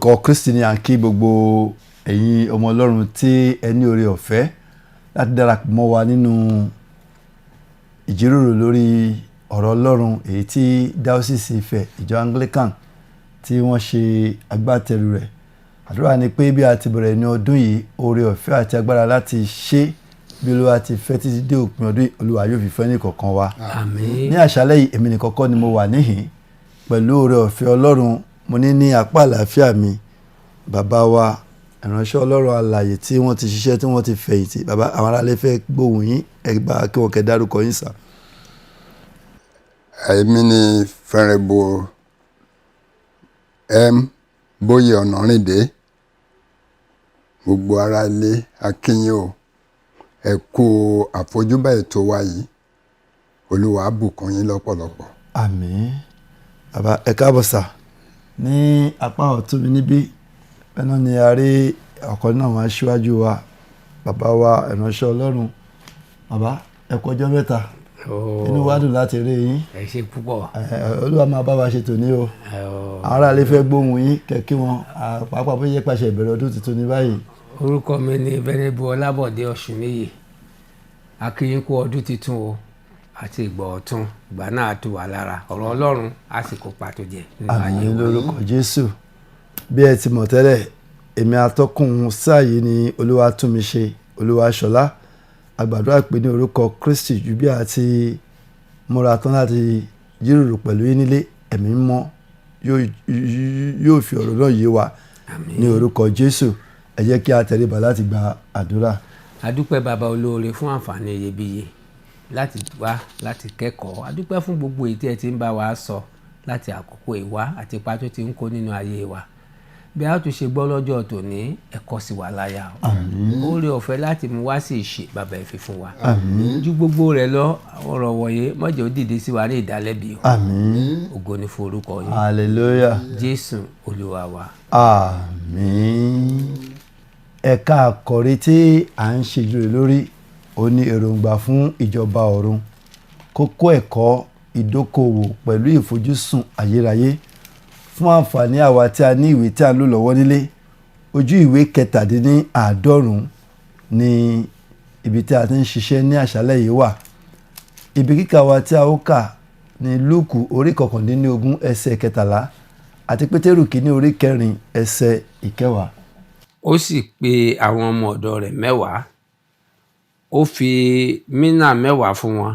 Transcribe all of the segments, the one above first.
Lórúkọ Kristi ni à ń kí gbogbo ẹ̀yin ọmọ Ọlọ́run tí ẹ ní oore ọ̀fẹ́ láti darapọ̀ mọ́ wa nínú ìjíròrò lórí ọ̀rọ̀ Ọlọ́run, èyí tí Diocese Ifẹ̀ ìjọ Anglican tí wọ́n ṣe agbátẹrù rẹ̀. Àdúrà ni pé bí a ti bẹ̀rẹ̀ ní ọdún yìí, oore ọ̀fẹ́ àti agbára láti ṣe bí Olúwa ti fẹ́ títí dé òpin ọdún yìí, Olúwa yóò fi fẹ́ ní kọ̀ọ̀kan wa. Àmín. Ní àṣálẹ́ yìí, èmi nìkan kọ́ ni mo wà níhìn. Pẹ̀lú oore ọ̀fẹ́ Ọlọ́run, mo ní ní apá àlàáfíà mi bàbá wa, ìránṣẹ́ Ọlọ́run alààyè tí wọ́n ti ṣiṣẹ́, tí wọ́n ti fẹ̀yìntì. Bàbá, àwọn aráalé fẹ́ gbóhùn yín. Ẹ gbà kí wọ́n kẹ́ dárúkọ yín sà. Èmi ni Venerable M. Bóyè Ọ̀nàrìndé. Gbogbo ará ilé, a kí yín o. Ẹ kú àfojúbà ètò wa yìí. Olúwa á bùkún yín lọ́pọ̀lọpọ̀. Àmín. Bàbá, ẹ káàbọ̀ sà. Ní apá ọ̀tún mi níbí bẹ́ẹ̀ náà ni a rí ọ̀kan nínú àwọn aṣíwájú wa, bàbá wa, ìránṣẹ́ Ọlọ́run. Bàbá, ẹ kú ọjọ́ mẹ́ta. Inú wa dùn láti rí yín. Ẹ ṣe púpọ̀. Olúwa máa bá wa ṣe tòní o. Àwọn aráalé fẹ́ gbóhùn yín, kẹ́ kí wọn, pàápàá bó yẹ pàṣẹ ìbẹ̀rẹ̀ ọdún tuntun ní báyìí. Orúkọ mi ni Venerable Ọlábọ̀dé Ọ̀ṣunníyì. A kí yín kú ọdún tuntun o àti ìgbà ọ̀tun. Ìgbà náà á tù wá lára. Ọ̀rọ̀ Ọlọ́run á sì kó pàtó jẹ nínú ayé Àmín wa. lórúkọ Jésù. Bí ẹ ti mọ̀ tẹ́lẹ̀, èmi atọ́kùn sáà yìí ni Olúwa tún mi ṣe, Olúwaṣọlá. Àgbàdúrà pé ní orúkọ Kristi, ju bí a ti múra tán láti jíròrò pẹ̀lú yín nílé, Ẹ̀mí Mímọ́ yóò fi ọ̀rọ̀ náà yé wa ní orúkọ Jésù. Ẹ jẹ́ kí a tẹríba láti gba àdúrà. A dúpẹ́, bàbá olóore, fún àǹfààní iyebíye láti wá láti kẹ́kọ̀ọ́. A dúpẹ́ fún gbogbo èyí tí ẹ ti ń bá wa sọ láti àkókò ìwá àti ipa tó ti ń kó nínú ayé wa. Bí a tún ṣe gbọ́ lọ́jọ́ tòní, ẹ̀kọ́ sì wà láyà o. Oore ọ̀fẹ́ láti mú wá sí ìṣe, bàbá, ẹ fi fún wa. Ju gbogbo rẹ̀ lọ, ọ̀rọ̀ wọ̀nyí mọ́jọ́ ó dìde sí wa ní ìdálẹ́bi o. Àmín. Ògo ni fún orúkọ yín. Hallelujah. Jésù Olúwa wa. Àmín. Ẹ̀ka àkọ́rí tí à ń ṣe jùlọ lórí ó ní èròǹgbà fún ìjọba ọ̀run. Kókó ẹ̀kọ́: ìdókòwò pẹ̀lú ìfojúsùn ayérayé. Fún àǹfààní àwa tí a ní ìwé tí a ń lò lọ́wọ́ nílé, ojú ìwé 97 ní ibi tí a ti ń ṣiṣẹ́ ní àṣálẹ́ yìí wà. Ibi kíkà wa tí a ó kà ní Lúùkù orí 19, ẹsẹ̀ 13, àti Pétérù kìíní orí 4, ẹsẹ̀ 10. Ó sì pe àwọn ọmọ ọ̀dọ̀ rẹ̀ 10, ó fi mínà 10 fún wọn,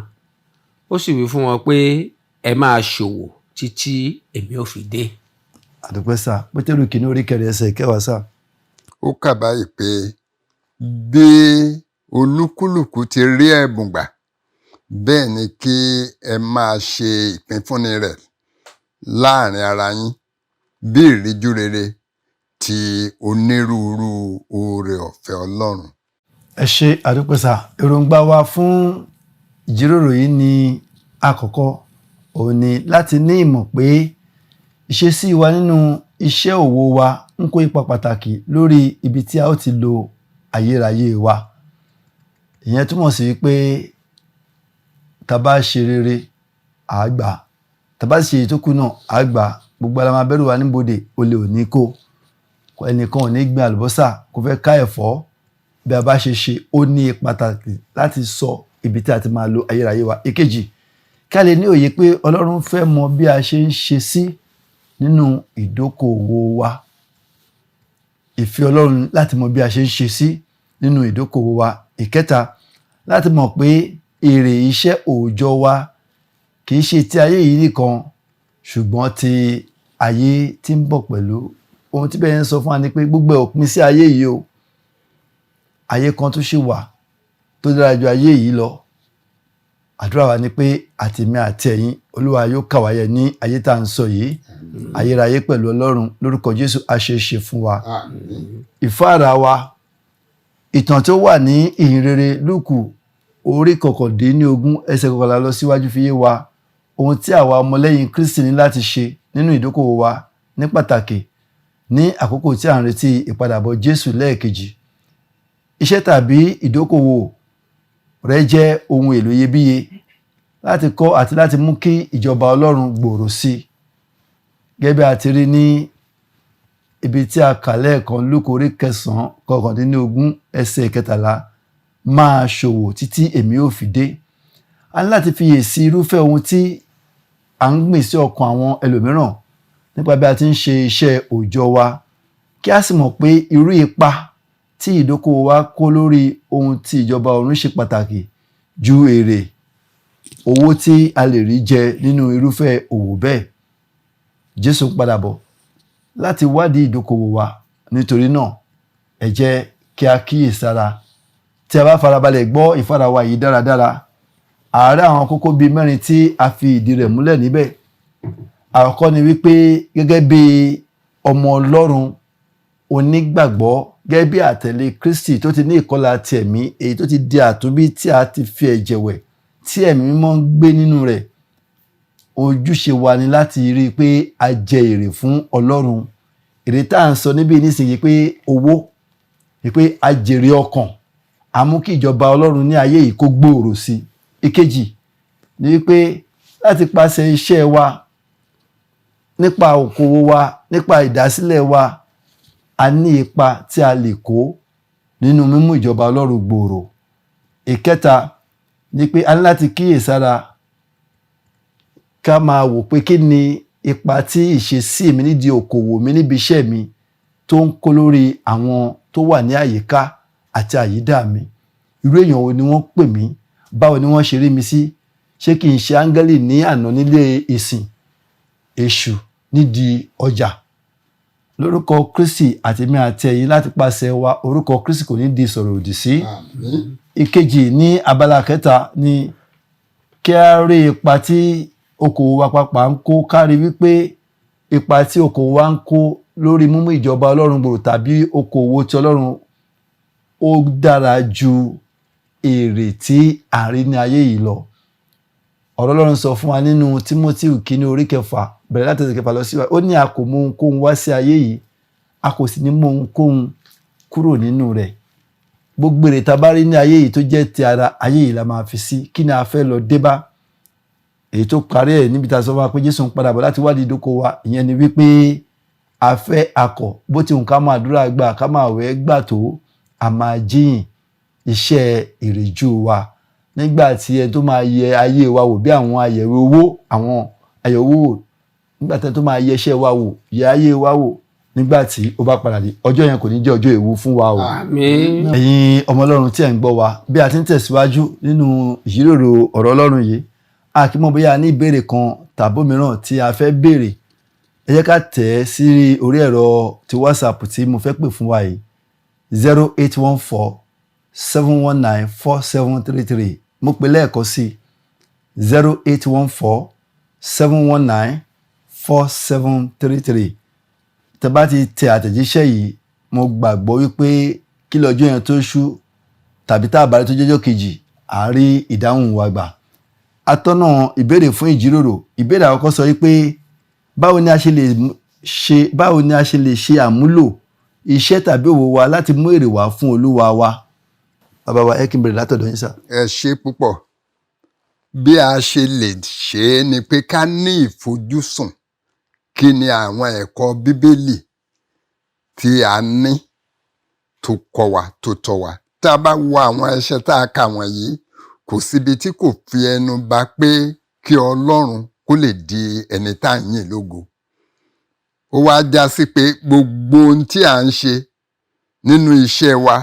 ó sì wí fún wọn pé, "Ẹ máa ṣòwò títí èmi ò fi dé." Àdúpẹ́ sà. Pétérù kìíní orí 4, ẹsẹ̀ 10, sà. Ó kà báyìí pé, bí olúkúlùkù ti rí ẹ̀bùn gbà, bẹ́ẹ̀ ni kí ẹ máa ṣe ìpínfúnni rẹ̀ láàrin ara yín bí ìríjú rere ti onírúurú oore ọ̀fẹ́ Ọlọ́run. Ẹ ṣe, àdúpẹ́ sà. Èròǹgbà wa fún ìjíròrò yìí ní àkọ́kọ́ òun ni láti ní ìmọ̀ pé ìṣesí wa nínú iṣẹ́ òwò wa ń kó ipa pàtàkì lórí ibi tí a ó ti lo ayérayé wa. Ìyẹn túmọ̀ sí pé tá a bá ṣe rere, à á gbà. Tá a bá ṣe èyí tó kù náà, à á gbà. Gbogbo ara máa bẹ̀rù wa níbodè, olè ò ní kó. Ẹnìkan ò ní gbin àlùbọ́sà kó fẹ́ ká ẹ̀fọ́. Bí a bá ṣe ṣe, ó ní ipa pàtàkì láti sọ ibi tí a ti máa lo ayérayé wa. Ìkejì, kí a lè ní òye pé Ọlọ́run fẹ́ mọ bí a ṣe ń ṣe sí nínú ìdókòwò wa. Ìfẹ́ Ọlọ́run láti mọ bí a ṣe ń ṣe sí nínú ìdókòwò wa. Ìkẹta, láti mọ̀ pé èrè iṣẹ́ òòjọ́ wa kì í ṣe ti ayé yìí nìkan, ṣùgbọ́n ti ayé tí ń bọ̀ pẹ̀lú. Ohun tí bẹ́ẹ̀ ń sọ fún wa ni pé gbogbo ẹ̀ ò pin sí ayé yìí o. Ayé kan tó ṣì wà tó dára ju ayé yìí lọ. Àdúrà wa ni pé àtèmi àti ẹ̀yin, Olúwa yóò kà wá yẹ ní ayé tá à ń sọ yìí, ayérayé pẹ̀lú Ọlọ́run. Lórúkọ Jésù, á ṣe é ṣe fún wa. Ìfáàrà wa, ìtàn tó wà ní Ìhìnrere Lúùkù orí 19, ẹsẹ̀ 11 lọ síwájú fi yé wa ohun tí àwa ọmọlẹ́yìn Kristi ní láti ṣe nínú ìdókòwò wa, ní pàtàkì ní àkókò tí à ń retí ìpadàbọ̀ Jésù lẹ́ẹ̀kejì. Iṣẹ́ tàbí ìdókòwò rẹ jẹ́ ohun èlò iyebíye láti kọ́ àti láti mú kí ìjọba Ọlọ́run gbòòrò sí i, gẹ́gẹ́ bí a ti rí ní ibi tí a kà lẹ́ẹ̀kan, Lúùkù orí 9 19 ẹsẹ̀ 13, máa ṣòwò títí èmi ò fi dé. A ní láti fiyèsí irúfẹ́ ohun tí à ń gbìn sí ọkàn àwọn ẹlòmíràn nípa bí a ti ń ṣe iṣẹ́ òòjọ́ wa, kí a sì mọ̀ pé irú ipa tí ìdókòwò wa kó lórí ohun tí ìjọba ọ̀run ṣe pàtàkì ju èrè owó tí a lè rí jẹ nínú irúfẹ́ òwò bẹ́ẹ̀. Jésù ń padà bọ̀ láti wádìí ìdókòwò wa. Nítorí náà, ẹ jẹ́ kí a kíyèsára. Tí a bá farabalẹ̀ gbọ́ ìfarawa yìí dáradára, àárẹ̀ àwọn kókó bíi mẹ́rin tí a fi ìdí rẹ̀ múlẹ̀ níbẹ̀. Àkọ́kọ́ ni wípé gẹ́gẹ́ bí ọmọ Ọlọ́run onígbàgbọ́, gẹ́gẹ́ bí àtẹ̀lé Kristi tó ti ní ìkọlà ti ẹ̀mí, èyí tó ti di àtúnbí, tí a ti fi ẹ̀jẹ̀ wẹ̀, tí Ẹ̀mí Mímọ́ ń gbé nínú rẹ̀, ojúṣe wa ni láti rí i pé a jẹ èrè fún Ọlọ́run. Èrè tá à ń sọ níbí nísìnyí pé owó ni pé a jèrè ọkàn, a mú kí ìjọba Ọlọ́run ní ayé yìí kó gbòòrò sí i. Ìkejì ni wípé láti pàṣẹ iṣẹ́ wa, nípa òkòwò wa, nípa ìdásílẹ̀ wa, a ní ipa tí a lè kó nínú mímú ìjọba Ọlọ́run gbòòrò. Ìkẹta ni pé a ní láti kíyèsára, ká máa wò pé kí ni ipa tí ìṣesí mi nídìí òkòwò mi, níbi iṣẹ́ mi, tó ń kó lórí àwọn tó wà ní àyíká àti àyídà mi. Irú èèyàn wo ni wọ́n pè mí? Báwo ni wọ́n ṣe rí mi sí? Ṣé kì í ṣe áńgẹ́lì ní àná nílé ìsìn, èṣù nídìí ọjà? Lórúkọ Kristi, àtèmi àti ẹ̀yin, láti pàṣẹ wa, orúkọ Kristi kò ní di sọ̀rọ̀ òdì sí. Àmín. Ìkejì ní abala kẹta ni kí a rí ipa tí okòwò wa pàápàá ń kó, kárí wípé ipa tí okòwò wa ń kó lórí mímú ìjọba Ọlọ́run gbòòrò tàbí okòwò tí Ọlọ́run ó dára ju èrè tí à ń rí ní ayé yìí lọ. Ọ̀rọ̀ Ọlọ́run sọ fún wa nínú Tímótì kìíní orí 6, bẹ̀rẹ̀ láti ẹsẹ̀ 6 lọ sí wa, ó ní a kò mú ohunkóhun wá sí ayé yìí, a kò sì ní mú ohunkóhun kúrò nínú rẹ̀. Gbogbo èrè tá a bá rí ní ayé yìí tó jẹ́ ti ara ayé yìí la máa fi sí. Kí ni a fẹ́ lọ dé bá? Èyí tó parí ẹ̀ níbi tá a sọ fún wa pé Jésù ń padà bọ̀ láti wádìí ìdókòwò wa, ìyẹn ni wípé a fẹ́ akọ̀, bó ti hùn ká máa àdúrà gbà, ká máa wẹ̀ gbà tó, a máa jíyìn iṣẹ́ ìrìjú wa nígbà tí ẹni tó máa yẹ ayé wa wò, bí àwọn àyẹ̀wò owó, àwọn àyẹ̀wò wò, nígbà tí ẹni tó máa yẹ iṣẹ́ wa wò, yẹ ayé wa wò, nígbà tí ó bá padà dé, ọjọ́ yẹn kò ní jẹ́ ọjọ́ ewu fún wa o. Àmín. Ẹ̀yin ọmọ Ọlọ́run tí ẹ̀ ń gbọ́ wa, bí a ti ń tẹ̀síwájú nínú ìjíròrò ọ̀rọ̀ Ọlọ́run yìí, a kì í mọ̀ bóyá a ní ìbéèrè kan tàbí mìíràn tí a fẹ́ béèrè. Ẹ jẹ́ ká tẹ̀ ẹ́ sí orí ẹ̀rọ ti WhatsApp tí mo fẹ́ pè fún wa yìí: 08147194733. Mo pè lẹ́ẹ̀kan sí: 08147194733. Tẹ́ bá ti tẹ àtẹ̀jíṣẹ́ yìí, mo gbàgbọ́ wípé kí lọ́jọ́ yẹn tó ṣú tàbí tá a bá rí tó jẹ́jọ́ kejì, à á rí ìdáhùn wa gbà. Atọ́nà ìbéèrè fún ìjíròrò. Ìbéèrè àkọ́kọ́ sọ wípé báwo ni a ṣe lè ṣe àmúlò iṣẹ́ tàbí òwò wa láti mú èrè wá fún Olúwa wa? Bàbá wa, ẹ kí n bẹ̀rẹ̀ látọ̀dọ̀ yín sà. Ẹ ṣe púpọ̀. Bí a ṣe lè ṣe é ni pé ká ní ìfojúsùn. Kí ni àwọn ẹ̀kọ́ Bíbélì tí a ní tó kọ́ wa, tó tọ́ wa? Tá a bá wo àwọn ẹsẹ̀ tá a kà wọ̀nyí, kò síbi tí kò fi ẹnu bà pé kí Ọlọ́run kó lè di ẹni tá à ń yìn lógo. Ó wá já sí pé gbogbo ohun tí à ń ṣe nínú iṣẹ́ wa,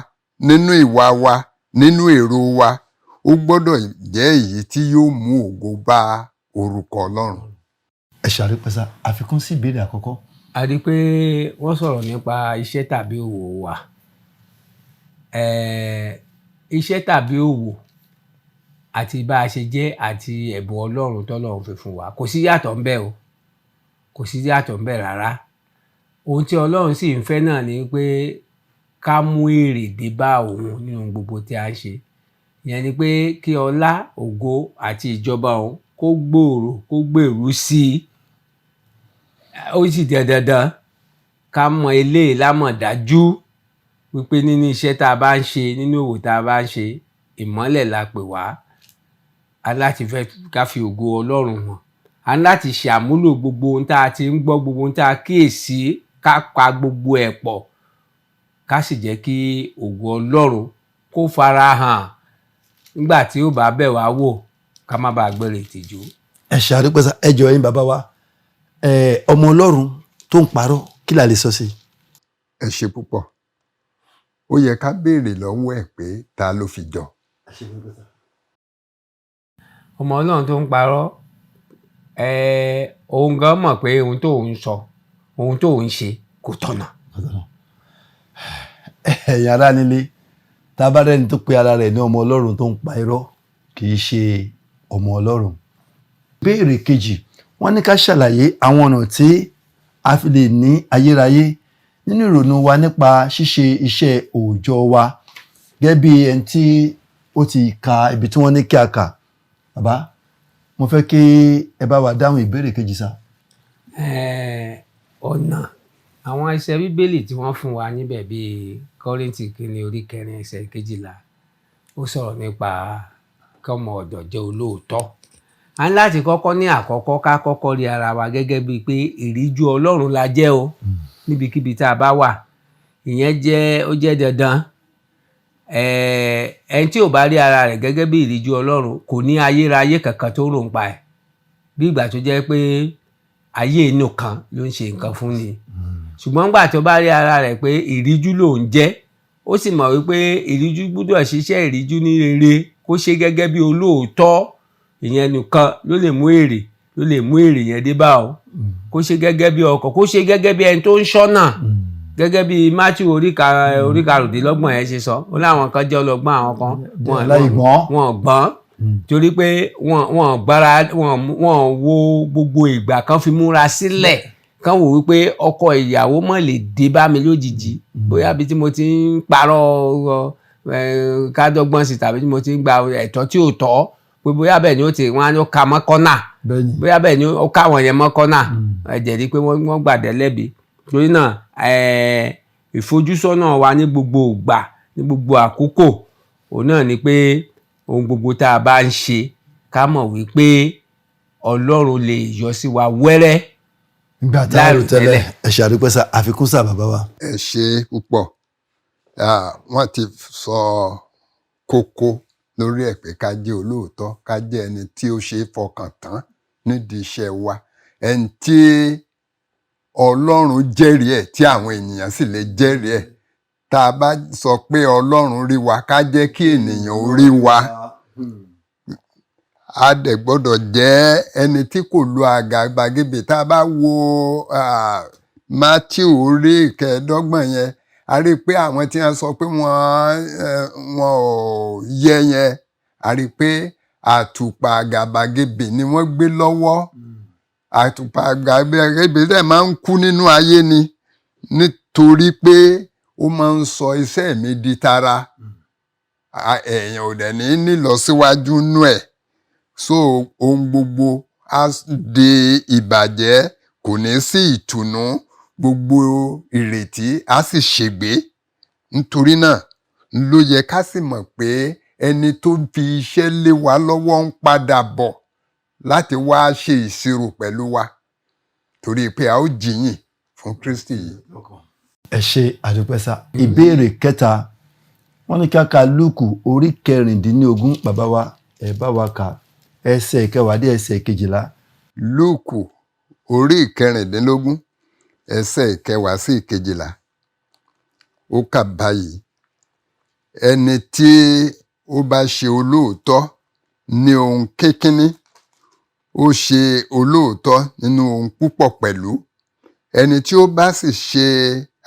nínú ìwà wa, nínú èrò wa, ó gbọ́dọ̀ jẹ́ èyí tí yóò mú ògo bá orúkọ Ọlọ́run. Ẹ ṣàrípẹ́ sà. Àfikún sí ìbéèrè àkọ́kọ́. A rí i pé wọ́n sọ̀rọ̀ nípa iṣẹ́ tàbí òwò wa. Iṣẹ́ tàbí òwò àti bá a ṣe jẹ́ àti ẹ̀bùn Ọlọ́run tọ́lọ́run fi fún wa, kò sí yàtọ̀ ńbẹ̀ o, kò sí yàtọ̀ ńbẹ̀ rárá. Ohun tí Ọlọ́run sì ń fẹ́ náà ni pé ká mú èrè dé bá òun nínú gbogbo tí a ń ṣe. Ìyẹn ni pé kí ọlá, ògo àti ìjọba òun kó gbòòrò, kó gbèrú sí i. Ó sì jẹ́ dandan ká mọ eléyìí lámọ̀dájú wípé nínú iṣẹ́ tá a bá ń ṣe, nínú òwò tá a bá ń ṣe, ìmọ́lẹ̀ la pè wá. A ní láti fẹ́ ká fi ògo Ọlọ́run hàn. A ní láti ṣe àmúlò gbogbo ohun tá a ti ń gbọ́, gbogbo ohun tá a kíyèsí. Ká pa gbogbo ẹ̀ pọ̀, ká sì jẹ́ kí ògo Ọlọ́run kó fara hàn nígbà tí ó bá bẹ̀ wá wò, ká má bàa gbére ìtìjú. Ẹ ṣe àdúpẹ́ sà. Ẹ jọ̀ọ́, yín bàbá wa, ọmọ Ọlọ́run tó ń parọ́, kí la lè sọ sí i? Ẹ ṣe púpọ̀. Ó yẹ ká béèrè lọ́wọ́ ẹ̀ pé ta ló fi jọ. Ọmọ Ọlọ́run tó ń parọ́, òun gan mọ̀ pé ohun tó ń sọ, ohun tó ń ṣe kò tọ̀nà. Ẹ̀yin ará nílé, tá a bá rẹ́ni tó pe ara rẹ̀ ní ọmọ Ọlọ́run tó ń pa irọ́, kì í ṣe ọmọ Ọlọ́run. Ìbéèrè kejì, wọ́n ní ká ṣàlàyé àwọn ọ̀nà tí a fi lè ní ayérayé nínú ìrònú wa nípa ṣíṣe iṣẹ́ òòjọ́ wa, gẹ́gẹ́ bí ẹni tí ó ti ka ibi tí wọ́n ní kí a kà. Bàbá, mo fẹ́ kí ẹ bá wa dáhùn ìbéèrè kejì sá. Ọ̀nà àwọn ẹsẹ̀ Bíbélì tí wọ́n fún wa níbẹ̀, bíi Kọ́ríńtì kìíní orí 4 ẹsẹ̀ 12, ó sọ̀rọ̀ nípa kọ́mọ ọ̀dọ̀ jẹ́ olóòótọ́. A ní láti kọ́kọ́ ní àkọ́kọ́, ká kọ́kọ́ rí ara wa gẹ́gẹ́ bíi pé ìríjú Ọlọ́run la jẹ́ o, níbikíbi tá a bá wà. Ìyẹn jẹ́, ó jẹ́ dandan. Ẹni tí ò bá rí ara rẹ̀ gẹ́gẹ́ bí ìríjú Ọlọ́run kò ní ayérayé kankan tó rò ń pa ẹ̀, bí ìgbà tó jẹ́ pé ayé inú kan ló ń ṣe nǹkan fún ni. Ṣùgbọ́n nígbà tó bá rí ara rẹ̀ pé ìríjú lòun jẹ́, ó sì mọ̀ wípé ìríjú gbúdọ̀ ṣiṣẹ́ ìríjú ní rere, kó ṣe gẹ́gẹ́ bí olóòótọ́, ìyẹn nìkan ló lè mú èrè yẹn dé bá ọ. Kó ṣe gẹ́gẹ́ bí ọkọ, kó ṣe gẹ́gẹ́ bí ẹni tó ń ṣọ́nà, gẹ́gẹ́ bí Matthew orí 25 yẹn ṣe sọ. Ó láwọn kan jẹ́ ọlọ́gbọ́n, àwọn kan aláìgbọ́n. Wọn gbọ́n torí pé wọn gbára wọn wo gbogbo ìgbà kan fi múra sílẹ̀, kan wò wípé ọkọ ìyàwó mọ̀ lè dé bá mi lójijì, bóyá bí tí mo ti ń parọ́ kádọ́gbọ́n sí tàbí tí mo ti ń gba ẹ̀tọ́ tí ò tọ́, pé bóyá bẹ́ẹ̀ ni ó ti wọ́n á ní ó ka mọ́ kọ́nà, bóyá bẹ́ẹ̀ ni ó káwọn yẹn mọ́ kọ́nà. Ẹ̀jẹ̀ rí pé wọ́n gbàdẹ́ lẹ́bi. Torí náà, ìfojúsọ́nà wa ní gbogbo ìgbà, ní gbogbo àkókò, òun náà ni pé ohun gbogbo tá a bá ń ṣe, ká mọ̀ wípé Ọlọ́run lè yọ sí wa wẹ́rẹ́ nígbà tá a rò tẹ́lẹ̀. Ẹ ṣe àdúpẹ́ sà. Àfikún sà, bàbá wa. Ẹ ṣe púpọ̀. Wọ́n ti sọ kókó lórí ẹ̀ pé ká jẹ́ olóòótọ́, ká jẹ́ ẹni tí ó ṣe é fọkàn tán nídìí iṣẹ́ wa, ẹni tí Ọlọ́run jẹ́rìí ẹ̀, tí àwọn ènìyàn sì lè jẹ́rìí ẹ̀. Tá a bá sọ pé Ọlọ́run rí wa, ká jẹ́ kí ènìyàn ó rí wa. A dẹ̀ gbọ́dọ̀ jẹ́ ẹni tí kò lo àgàbàgebè. Tá a bá wo Matthew orí 25 yẹn, a rí i pé àwọn tí wọ́n sọ pé wọ́n ò yẹ yẹn, a rí i pé àtùpà àgàbàgebè ni wọ́n gbé lọ́wọ́. Àtùpà àgàbàgebè dẹ̀ máa ń kú nínú ayé ni, nítorí pé ó máa ń sọ iṣẹ́ mi di tara. Èèyàn ò dẹ̀ ní nílọsíwájú nú ẹ̀. So ohun gbogbo á di ìbàjẹ́, kò ní sí ìtùnú, gbogbo ìrètí á sì ṣègbé. Nítorí náà ló yẹ ká sì mọ̀ pé ẹni tó fi iṣẹ́ lé wa lọ́wọ́ ń padà bọ̀ láti wá ṣe ìṣirò pẹ̀lú wa, torí pé a ó jìyìn fún Kristi yìí. Ẹ ṣe àdúpẹ́ sà. Ìbéèrè kẹta, wọ́n ní ká ka Lúùkù orí 16. Bàbá wa, ẹ bá wa kà ẹsẹ̀ 10 dé ẹsẹ̀ 12. Lúùkù orí 16, ẹsẹ̀ 10 sí 12, ó kà báyìí: Ẹni tí ó bá ṣe olóòótọ́ ní ohun kínkínní, ó ṣe olóòótọ́ nínú ohun púpọ̀ pẹ̀lú. Ẹni tí ó bá sì ṣe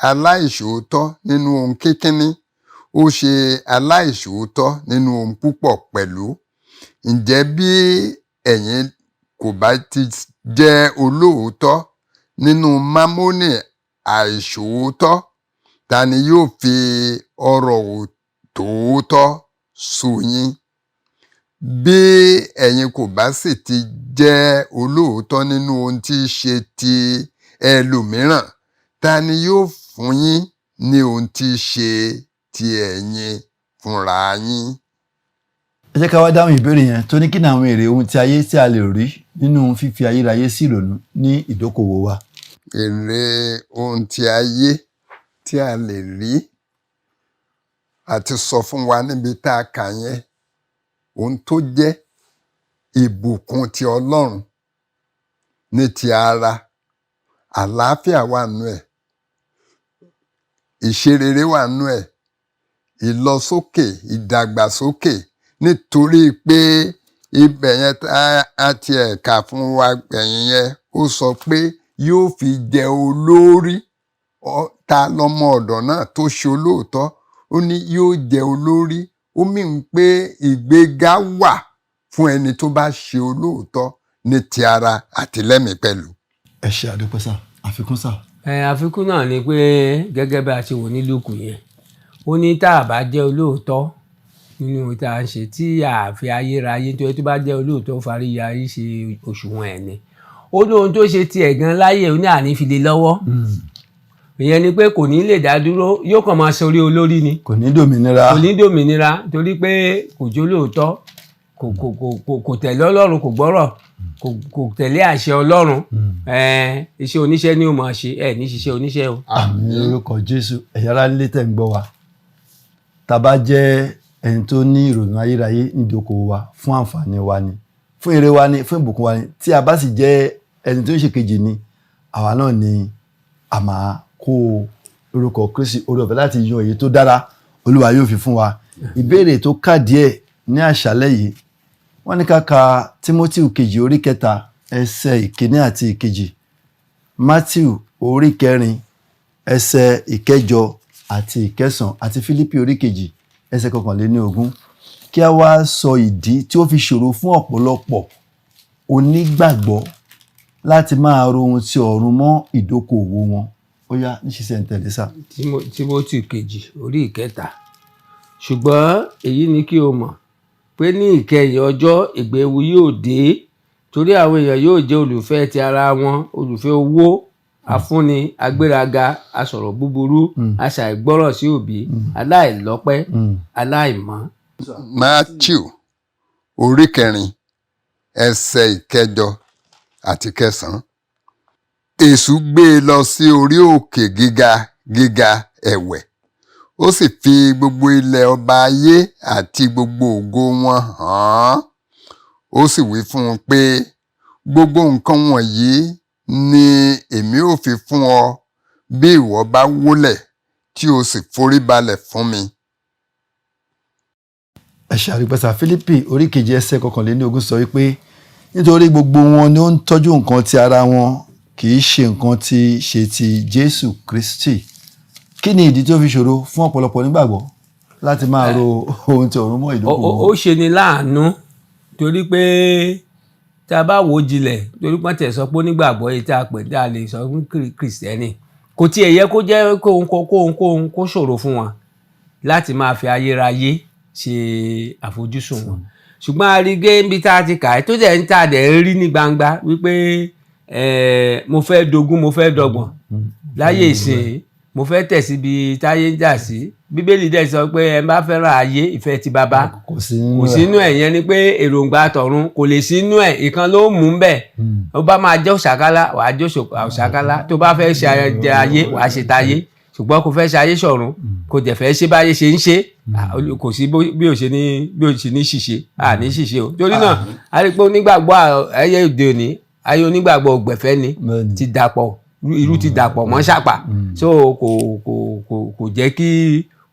aláìṣòótọ́ nínú ohun kínkínní, ó ṣe aláìṣòótọ́ nínú ohun púpọ̀ pẹ̀lú. Ǹjẹ́ bí ẹ̀yin kò bá ti jẹ́ olóòótọ́ nínú mámónì àìṣòótọ́, ta ni yóò fi ọrọ̀ tòótọ́ sú yín? Bí ẹ̀yin kò bá sì ti jẹ́ olóòótọ́ nínú ohun tí í ṣe ti ẹlòmíràn, ta ni yóò fún yín ní ohun tí í ṣe ti ẹ̀yin fúnra yín? Ẹ jẹ́ ká wá dáhùn ìbéèrè yẹn tó ní kí ni àwọn èrè ohun tí ayé tí a lè rí nínú fífi ayérayé sí ìrònú ní ìdókòwò wa. Èrè ohun ti ayé tí a lè rí, àti sọ fún wa níbi tá a kà yẹn ohun tó jẹ́ ìbùkún ti Ọlọ́run ní ti ara. Àlàáfíà wà nú ẹ̀, ìṣerere wà nú ẹ̀, ìlọsókè, ìdàgbàsókè, nítorí pé ibẹ̀ yẹn tá a ti ẹ̀ka fún wa gbẹ̀yìn yẹn, ó sọ pé yóò fi jẹ olórí. Ta lọmọ ọ̀dọ̀ náà tó ṣe olóòótọ́, ó ní yóò jẹ olórí. Ó mìíràn pé ìgbéga wà fún ẹni tó bá ṣe olóòótọ́ ní ti ara àti lẹ́mìí pẹ̀lú. Ẹ ṣe, àdúpẹ́ sà. Àfikún, sà. Ẹ àfikún náà ni pé gẹ́gẹ́ bí a ṣe wò ní Lúùkù yẹn, ó ní tá a bá jẹ́ olóòótọ́ nínú ohun tá a ń ṣe, tí a fi ayérayé, nítorí tó bá jẹ́ olóòótọ́, ó farí ayé ṣe òṣùwọ̀n ẹ̀ ni. Ó ní ohun tó ṣe tiẹ̀ gan láyé, ó ní àní fi lé lọ́wọ́. Ìyẹn ni pé kò ní lè dá dúró, yóò kàn máa sọrí olórí ni. Kò ní dòmìnira. Kò ní dòmìnira, torí pé kò jó lóòótọ́, kò tẹ̀lé Ọlọ́run, kò gbọ́rọ̀, kò tẹ̀lé àṣẹ Ọlọ́run. Iṣẹ́ oníṣẹ́ ni ó máa ṣe, ẹ ní ṣiṣẹ́ oníṣẹ́ o. Àmín, orúkọ Jésù. Ẹ̀yin ará nílé tẹ̀ ń gbọ́ wa, tá a bá jẹ́ ẹni tó ní ìrònú ayérayé nídìí okòwò wa, fún àǹfààní wa ni, fún èrè wa ni, fún ìbùkún wa ni. Tí a bá sì jẹ́ ẹni tó ń ṣe kejì ni, àwa náà ni a máa kó orúkọ Kristi. Oore ọ̀fẹ́ láti yan èyí tó dára, Olúwa yóò fi fún wa. Ìbéèrè tó kà díẹ̀ ní àṣálẹ́ yìí, wọ́n ní ká ka Timothy kejì orí 3 ẹsẹ̀ 1 àti 2, Matthew orí 4 ẹsẹ̀ 8 àti 9, àti Fílípì orí 2 ẹsẹ̀ 21, kí a wá sọ ìdí tí ó fi ṣòro fún ọ̀pọ̀lọpọ̀ onígbàgbọ́ láti máa ro ohun tí ọ̀run mọ́ ìdókòwò wọn. Ó yá, ní ṣísẹ̀ ń tẹ̀lé, sà. Tímótì kejì orí 3: Ṣùgbọ́n èyí ni kí o mọ̀ pé ní ìkẹyìn ọjọ́ ìgbà ewu yóò dé, torí àwọn èèyàn yóò jẹ́ olùfẹ́ ti ara wọn, olùfẹ́ owó, afúnni, agbéraga, asọ̀rọ̀ búburú, aṣàìgbọ́rọ̀ sí òbí, aláìlọ́pẹ́, aláìmọ́. Matthew orí 4 ẹsẹ̀ 8 àti 9. Èṣù gbé e lọ sí orí òkè gíga gíga ẹ̀wẹ̀, ó sì fi gbogbo ilẹ̀ ọba ayé àti gbogbo ògo wọn hàn án. Ó sì wí fún un pé, gbogbo nǹkan wọ̀nyí ni èmi ó fi fún ọ bí ìwọ bá wólẹ̀ tí o sì foríbalẹ̀ fún mi. Ẹ ṣe, àdúpẹ́ sà. Fílípì orí 2 ẹsẹ̀ 21 sọ wípé nítorí gbogbo wọn ni ó ń tọ́jú nǹkan ti ara wọn, kì í ṣe nǹkan tí ṣe ti Jésù Kristi. Kí ni ìdí tí ó fi ṣòro fún ọ̀pọ̀lọpọ̀ onígbàgbọ́ láti máa ro ohun tí ọ̀run mọ́ ìdókòwò Ó wọn? ṣe ni láàánú, torí pé tá a bá wò ó jinlẹ̀, torí pọ́n tẹ̀ sọ pé onígbàgbọ́ yìí tá a pè tá a lè sọ fún Kìrìsìtẹ́nì, kò tiẹ̀ yẹ kó jẹ́ kóhun kó ṣòro fún wọn láti máa fi ayérayé ṣe àfojúsùn wọn. Ṣùgbọ́n a rí gé níbi tá a ti kà á, tó dẹ̀ ń tà dẹ̀ ń rí ní gbangba wípé mo fẹ́ dogun, mo fẹ́ dọgbọ̀n láyé ìsìn, mo fẹ́ tẹ̀ síbi táyé ń jà sí. Bíbélì dẹ̀ sọ pé ẹ bá fẹ́ràn ayé, ìfẹ́ ti bàbá kò sí nínú kò ẹ̀. sínú ẹ̀. Yẹn ni pé èròǹgbà tọ̀run kò lè sínú ẹ̀. Ìkan ló mú un bẹ̀. Ó bá máa jẹ́ òṣàkálá, wàá jẹ́ òṣàkálá. Tó bá fẹ́ ṣe jẹ ayé, wàá ṣe tayé. Ṣùgbọ́n kò fẹ́ ṣe ayé ṣọ̀run, kò dẹ̀ fẹ́ ṣe báyé ṣe ń ṣe, kò sí bí ò ṣe ní ṣìṣe, à ní ṣìṣe o. Torí náà a rí i pé onígbàgbọ́ ayé òde òní, ayé onígbàgbọ́ ògbẹ̀fẹ́ ni ti dàpọ̀, irú ti dàpọ̀ mọ́ ṣàpà. So kò jẹ́ kí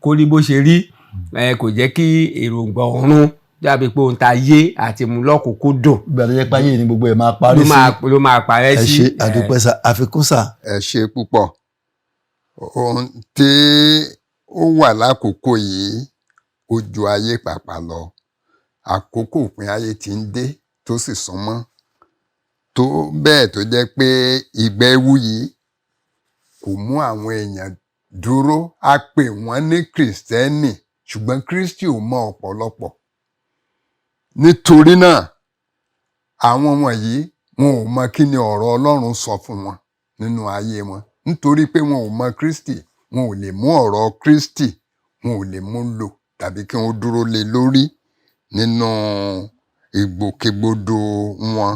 kó rí bó ṣe rí. Kò jẹ́ kí èròǹgbà ọ̀run dàbí pé ohun tá a yé àti mú lọ́kùnkúndùn. Ìgbà tó jẹ́ pé ayé ni gbogbo ẹ̀ máa parí ló sí. Ló máa parẹ́ Ẹ sí. ṣe, àdúpẹ́ sà. Àfikún, sà. Ẹ ṣe púpọ̀. Ohun tí ó wà lákòókò yìí, ó ju ayé pàápàá lọ. Àkókò òpin ayé ti ń dé tó sì súnmọ́ tó bẹ́ẹ̀, tó jẹ́ pé ìgbà ewu yìí kò mú àwọn èèyàn dúró. A pè wọ́n ní Kìrìsìtẹ́nì, ṣùgbọ́n Kristi ò mọ ọ̀pọ̀lọpọ̀. Nítorí náà àwọn wọ̀nyí, wọn ò mọ kí ni ọ̀rọ̀ Ọlọ́run sọ fún wọn nínú ayé wọn. Nítorí pé wọn ò mọ Kristi, wọn ò lè mú ọ̀rọ̀ Kristi, wọn ò lè mú lò tàbí kí wọ́n dúró lé lórí nínú ìgbòkègbodò wọn.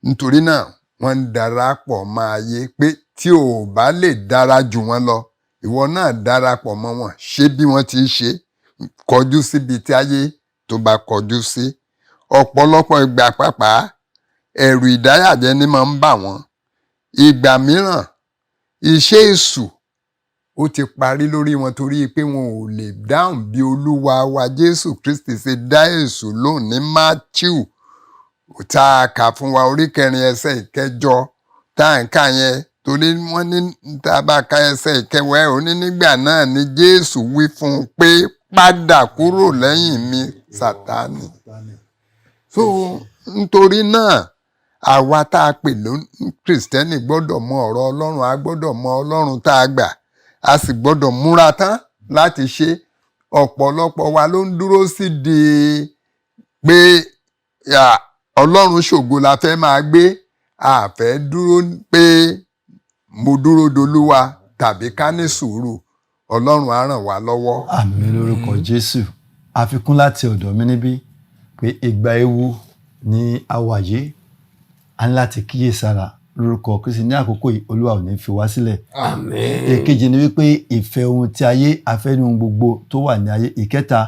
Nítorí náà wọ́n ń darapọ̀ mọ́ ayé pé Tí o ò bá lè dára jù wọ́n lọ, ìwọ náà darapọ̀ mọ́ wọn, ṣe bí wọ́n ti ṣe, kọjú síbi tí ayé tó bá kọjú sí. Ọ̀pọ̀lọpọ̀ ìgbà pàápàá, ẹ̀rù ìdáyàjẹ ni máa ń bà wọ́n. Ìgbà mìíràn, iṣẹ́ èṣù ó ti parí lórí wọn torí pé wọn ò lè dáhùn bí Olúwa wa Jésù Kristi ṣe dá èṣù lóhùn ní Mátíù tá a kà fún wa, orí 4 ẹsẹ̀ 8 tá à ń kà yẹn, torí wọ́n ní tá a bá ka ẹsẹ̀ 10 ẹ̀, ó ní nígbà náà ni Jésù wí fún un pé, padà kúrò lẹ́yìn mi, Sátánì. So nítorí náà, àwa tá a pè ló Kìrìsìtẹ́nì gbọ́dọ̀ mọ ọ̀rọ̀ Ọlọ́run, a gbọ́dọ̀ mọ Ọlọ́run tá a gbà, a sì gbọ́dọ̀ múra tán láti ṣe. Ọ̀pọ̀lọpọ̀ wa ló ń dúró sí di pé Ọlọ́run ṣògo la fẹ́ máa gbé, a fẹ́ dúró pé mo dúró dolúwa tàbí ká ní sùúrù. Ọlọ́run á ràn wá lọ́wọ́. Àmín lórúkọ Jésù. Àfikún láti ọ̀dọ̀ mi níbí pé ìgbà ewu ni a wà yìí, a ní láti kíyèsára lórúkọ Kristi. Ní àkókò yìí, Olúwa ò ní fi wá sílẹ̀. Àmín. Èkejì ni wípé ìfẹ́ ohun tí ayé, afẹ́ ní ohun gbogbo tó wà ní ayé. Ìkẹta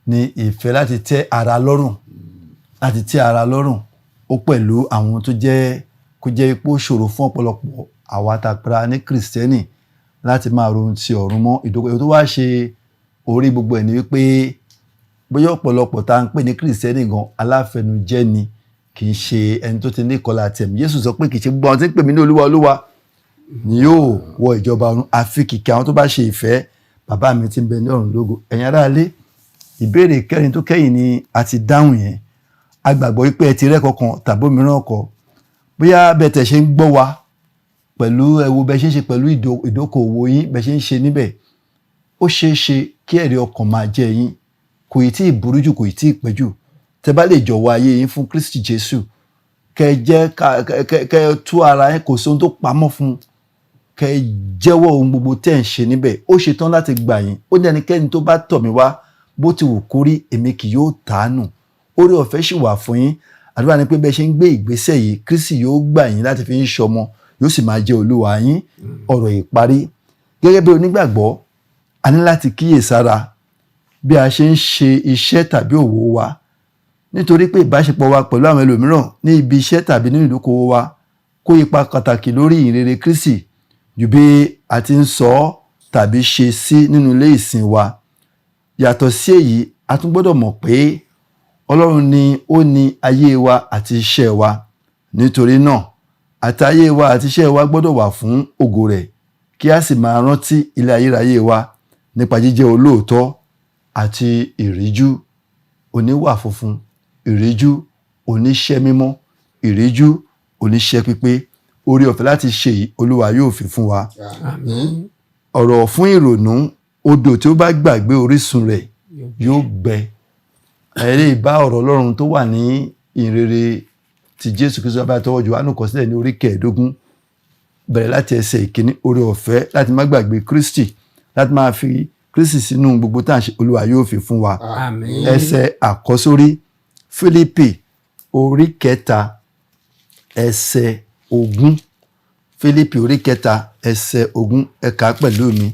ni ìfẹ́ láti tẹ́ ara lọ́rùn, láti tẹ́ ara lọ́rùn. Ó pẹ̀lú àwọn tó jẹ́ kó jẹ́ pé ó ṣòro fún ọ̀pọ̀lọpọ̀ àwa tá a pera ní Kìrìsìtẹ́nì láti máa ro ohun ti ọ̀run mọ́. Ìdókòwò tó wá ṣe orí gbogbo ẹ̀ ni wípé bóyá ọ̀pọ̀lọpọ̀ tá à ń pè ní Kìrìsìtẹ́nì gan aláfẹnujẹ́ ni, kì í ṣe ẹni tó ti ní ìkọlà tẹ̀mí. Jésù sọ pé kì í ṣe gbogbo àwọn tí ń pè mí ní Olúwa, Olúwa ni yóò wọ ìjọba ọ̀run, àfi kìkì àwọn tó bá ṣe ìfẹ́ bàbá mi tí ń bẹ ní ọ̀run lógo. Ẹ̀yin aráalé, ìbéèrè kẹrin tó kẹ́yìn ni a ti dáhùn yẹn. A gbàgbọ́ wípé ẹ ti rẹ́kọ̀ọ́ kan tàbí òmíràn kọ́, bóyá bẹ́ẹ̀ tẹ̀ ṣe ń gbọ́ wa pẹ̀lú ẹ wo bẹ́ẹ̀ ṣe ń ṣe pẹ̀lú ìdókòwò yín, bẹ́ẹ̀ ṣe ń ṣe níbẹ̀, ó ṣeé ṣe kí ẹ̀rí ọkàn máa jẹ́ yín. Kò ì tí ì burú jù, kò ì tí ì pẹ́ jù. Tẹ́ bá lè jọ̀wọ́ ayé yín fún Kristi Jésù, kẹ́ jẹ́ kẹ́ tú ara yín, kò sí ohun tó pamọ́ fún un, kẹ́ jẹ́wọ́ ohun gbogbo tẹ́ ń ṣe níbẹ̀, ó ṣetán láti gbà yín. Ó ní ẹnikẹ́ni tó bá tọ̀ mí wá, bó ti wù kó rí, èmi kì yóò tàánù. Oore ọ̀fẹ́ sì wà fún yín. Àdúrà ni pé bẹ́ẹ̀ ṣe ń gbé ìgbésẹ̀ yìí, Kristi yóò gbà yín láti fi ń ṣọmọ, yóò sì máa jẹ́ Olúwa yín. Ọ̀rọ̀ ìparí, gẹ́gẹ́ bí onígbàgbọ́, a ní láti kíyèsára bí a ṣe ń ṣe iṣẹ́ tàbí òwò wa, nítorí pé ìbáṣepọ̀ wa pẹ̀lú àwọn ẹlòmíràn ní ibi iṣẹ́ tàbí nínú ìdókòwò wa kó ipa pàtàkì lórí ìyìnrere Kristi ju bí a ti ń sọ ọ́ tàbí ṣe sí nínú ilé ìsìn wa. Yàtọ̀ sí èyí, a tún gbọ́dọ̀ mọ̀ pé Ọlọ́run ni ó ní ayé wa àti iṣẹ́ wa. Nítorí náà, àti ayé wa àti iṣẹ́ wa gbọ́dọ̀ wà fún ògo rẹ̀, kí a sì máa rántí ilé ayérayé wa nípa jíjẹ́ olóòótọ́ àti ìríjú, oníwà funfun, ìríjú oníṣẹ́ mímọ́, ìríjú oníṣẹ́ pípé. Oore ọ̀fẹ́ láti ṣe yìí, Olúwa yóò fi fún wa. Àmín. Ọ̀rọ̀ fún ìrònú: odò tí ó bá gbàgbé orísun rẹ̀ yóò gbẹ. Ẹ̀rí bá ọ̀rọ̀ Ọlọ́run tó wà ní ìrere ti Jésù Kristu bá tọwọ́ Jòhánù kọ sílẹ̀ ní orí 15, bẹ̀rẹ̀ láti ẹsẹ̀ 1. Oore ọ̀fẹ́ láti má gbàgbé Kristi, láti máa fi Kristi sínú gbogbo tá à ń ṣe, Olúwa yóò fi fún wa. Àmín. Ẹsẹ̀ àkọ́sórí, Fílípì orí 3 ẹsẹ̀ 20. Fílípì orí 3 ẹsẹ̀ 20, ẹ kà á pẹ̀lú mi: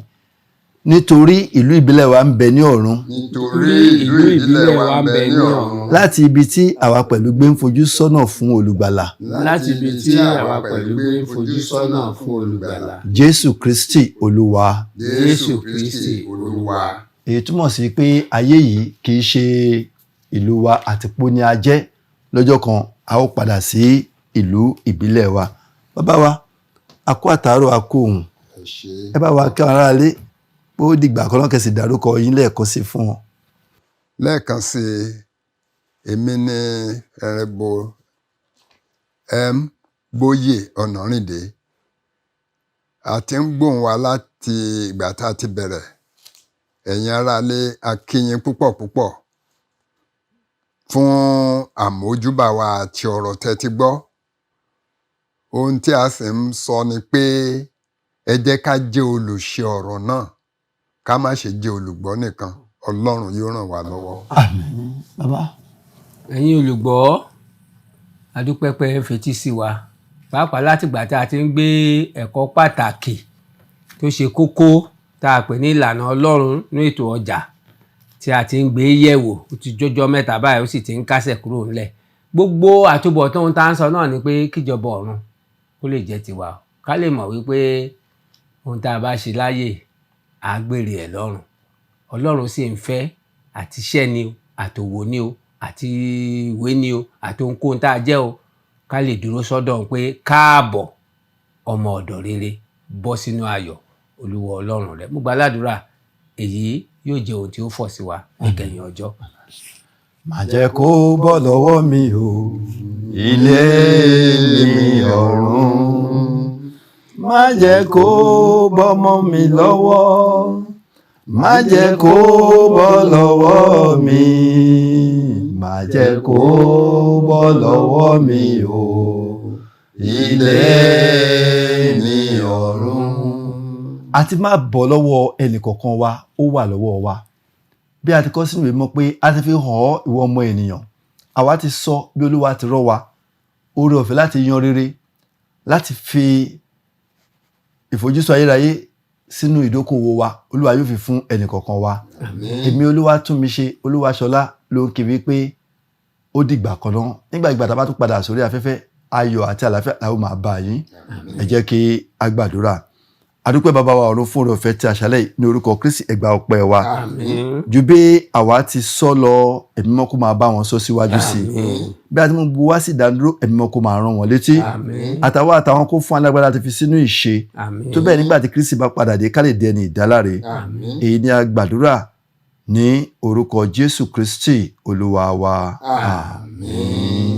Nítorí ìlú ìbílẹ̀ wa ń bẹ ní ọ̀run, Nítorí ìlú ìbílẹ̀ wa ń bẹ ní ọ̀run, láti ibi tí àwa pẹ̀lú gbé ń fojú sọ́nà fún olùgbàlà, Láti ibi tí àwa pẹ̀lú gbé ń fojú sọ́nà fún olùgbàlà, Jésù Kristi Olúwa. Jésù Kristi Olúwa. Èyí túmọ̀ sí pé ayé yìí kì í ṣe ìlú wa, àtìpó ni a jẹ́. Lọ́jọ́ kan, a ó padà sí ìlú ìbílẹ̀ wa. Bàbá wa, a kú àtàárọ̀, a kú òun. Ẹ ṣé. Ẹ bá wa kí àwọn aráalé pé ó dìgbà kan lọ́kẹ̀sì, dárúkọ yín lẹ́ẹ̀kan sí fún wọn. Lẹ́ẹ̀kan sí i, èmi ní Ẹrẹ̀bù M. Bóyè Ọ̀nàrìndé. A ti ń gbóhùn wa láti ìgbà tá a ti bẹ̀rẹ̀. Ẹ̀yin aráalé, a kí yín púpọ̀ púpọ̀ fún àmójúbà wa àti ọ̀rọ̀ tẹ́ ti gbọ́. Ohun tí a sì ń sọ ni pé ẹ jẹ́ ká jẹ́ olùṣe ọ̀rọ̀ náà, ká má ṣe jẹ́ olùgbọ́ nìkan. Ọlọ́run yóò ràn wá lọ́wọ́. Àmín, bàbá. Ẹ̀yin olùgbọ́, adúpẹ́pẹ́ ń fetí sí wa. Pàápàá látìgbà tá a ti ń gbé ẹ̀kọ́ pàtàkì tó ṣe kókó tá a pè ní ìlànà Ọlọ́run ní ètò ọjà tí a ti ń gbé yẹ̀wò, ó ti jọjọ́ mẹ́ta báyìí, ó sì ti ń kásẹ̀ kúrò ńlẹ̀. Gbogbo àtúbọ̀tán ohun tá à ń sọ náà ni pé kíjọba ọ̀run kó lè jẹ́ tiwa o, ká lè mọ̀ wípé ohun tá a bá ṣe láyè á gbèrè ẹ̀ lọ́run. Ọlọ́run sì ń fẹ́ àtiṣẹ́ ni o, àtòwò ni o, àti ìwé ni o, àti ohunkóhun tá a jẹ́ o, ká lè dúró sọ́dọ̀ òun pé káàbọ̀ ọmọ ọ̀dọ̀ rere, bọ́ sínú ayọ̀ Olúwa Ọlọ́run rẹ. Mo gba aládùúrà, èyí yóò jẹ́ ohun tí ó fọ̀ sí wa níkẹyìn ọjọ́. Má jẹ́ kó bọ́ lọ́wọ́ mi o, ilé mi ọ̀run. Má jẹ́ kó bọ́ mọ́ mi lọ́wọ́. Má jẹ́ kó bọ́ lọ́wọ́ mi. Má jẹ́ kó bọ́ lọ́wọ́ mi o, ilé mi ọ̀run. Àti má bọ́ lọ́wọ́ ẹnìkọ̀ọ̀kan wa, ó wà lọ́wọ́ wa. Bí a ti kọ sínú ìwé mímọ́ pé a ti fi hàn ọ́, ìwọ ọmọ ènìyàn, àwa ti sọ bí Olúwa ti rọ́ wa oore ọ̀fẹ́ láti yan rere, láti fi ìfojúsùn ayérayé sínú ìdókòwò wa. Olúwa yóò fi fún ẹnìkọ̀ọ̀kan wa. Èmi Olúwa tún mi ṣe, Olúwaṣọlá ló ń kiri pé ó dìgbà kan náà. Nígbà ìgbà tá a bá tún padà sórí afẹ́fẹ́, ayọ̀ àti àlàáfíà làwọn máa bá yín. Ẹ jẹ́ kí a gbàdúrà. Adúpẹ́, bàbá wa ọ̀run, fún oore ọ̀fẹ́ tí àṣálẹ́ yìí. Ní orúkọ Kristi, ẹ gba ọpẹ́ wa. Àmín. Ju bí àwa ti sọ lọ, Ẹ̀mí Mímọ́ kó máa bá wọn sọ síwájú sí i. Bí a ti mú gbogbo wá sí ìdánudúró, Ẹ̀mí Mímọ́ kó máa rán wọn létí. Àmín. Àtàwọn àtàwọn kó fún alágbára láti fi sínú ìṣe. Àmín. Tó bẹ́ẹ̀, nígbà tí Kristi bá padà dé, ká lè di ẹni ìdáláre. Àmín. Èyí ni a gbàdúrà ní orúkọ Jésù Kristi Olúwa wa. Àmín.